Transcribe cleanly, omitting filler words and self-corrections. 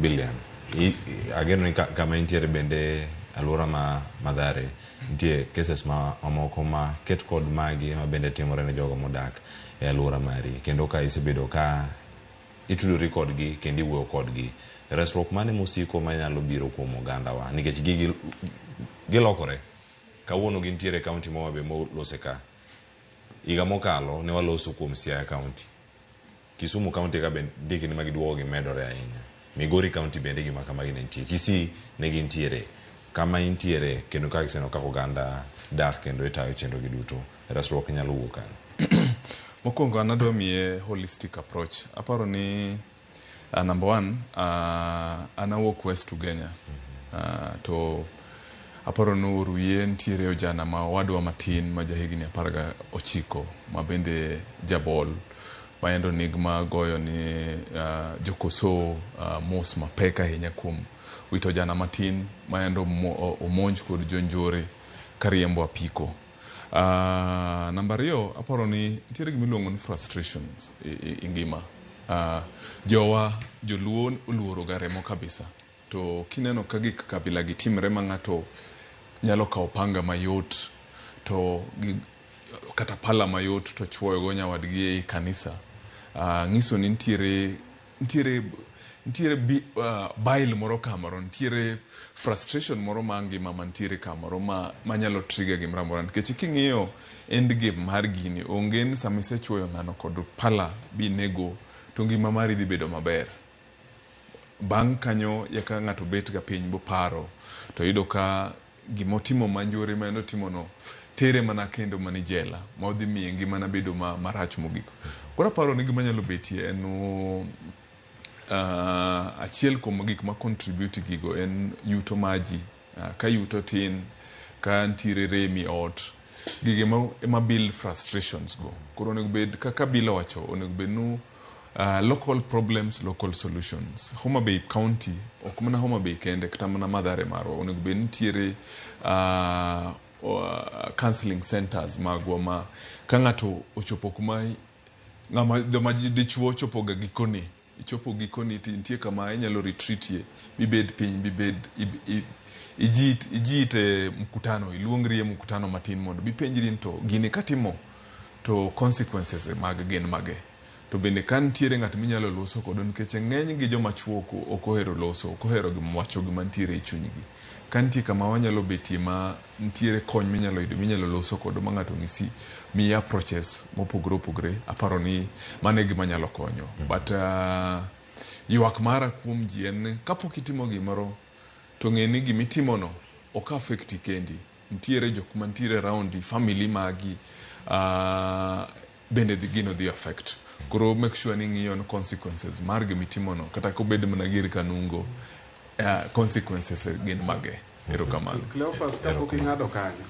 Billion. Ageno ni kama intiere bende alwora ma Mathare nitie cases ma mamoko ma ket kod magi ma bende timore ne jogo modak e alwora mari kendo ka isebedo ka itudori kodgi kendo iwuoyo kodgi resruok mane mosiko manyalo biro kuom ogandawa nikech gigi gilokore kawuono gintiere e kaunti ma Homa Bay molose ka higa mokalo ne waloso kuom Siaya kaunti Kisumu kaunti ka bende nitie kinde ma giduogo gimedore ahinya Migori kaunti bende gima kamagi ne nitie Kisii ne gintiere kama intiere kendo kaka iseneno kaka oganda dak kendo itayo chenro gi duto resruok nyalo wuok kanyo. Mokwongo an adwa miye holistic approach. Aparo ni number one, an awuok West Ugenya. To aparo ni Oruye nitiere ojana ma owadwa matin ma jahigni 19 ma bende jabol ma endo nig ma goyo ni jokoso mos mapek ahinya kuom wito ojana matin ma endo omonj kod jonjore kariembo apiko. Namba ariyo, aparo ni nitiere gima iluongo ni frustrations e ngima. Jowa joluo oluoro ga remo kabisa. To kineno ka gik kabila gi timre ma ng'ato nyalo kawo panga mayot to gi, kata pala mayot to chuoyo go nyawadgi ei kanisa, ng'iso ni nitiere bile moro kamoro, nitiere frustration moro ma ngima mantiere kamoro ma manyalo trigger gimoro amora. Nikech king'iyo end game mar gini, onge ni sama isechuoyo ng'ano kod pala binego to ngima mari dhi bedo maber. Bang' kanyo eka ng'ato bet ga piny boparo to yudo ka gimotimo manjore ma en otimono tere mana kendo mana e jela ma odhi miye ngimana bedo marach mogik. Koro aparo ni gima nyalo betie en achiel kuom gik ma contribute gigo en yuto mar ji. Ka yuto tin, ka nitiere rem e ot, gigi ema build frustrations go. Koro onego bed kaka Bill owacho, onego bed ni local problems, local solutions. Homa Bay County, ok mana Homa Bay kende, kata mana Mathare marwa, onego bed nitiere counseling centers magwa ma ka ng'ato ochopo kuma ng'ama joma dichuo ochopo ga gikone, ichopo gikoni to nitie kama inyalo retreat ye mibed piny mibed ijiit e mkutano, iluongri e mkutano matin mondo bipenjri ni to gini katimo to consequences mag gin mage. To bende ka nitiere ng'at minyalo loso kodo nikech ng'eny gi joma chuo ok ohero loso, ok ohero wacho gima nitiere e chunygi. Ka nitie kama wanyalo betie ma nitiere kony minyalo yudo minyalo loso kodo ma ng'ato ng'isi miyi approaches mopogore opogore, aparo ni mano e gima nyalo konyo. But ywak mara kuom ji en ni kapok itimo gimoro to ng'e ni gimitimono ok affect kendi. Nitiere jok mantiere around family magi bende gino dhi affect. Koro make sure ni ing'iyo ni consequences mar gimitimono kata kobed mana gir kanungo, consequences gin mage. Erokamano. Cleophas, kapok ing'ado kanyo,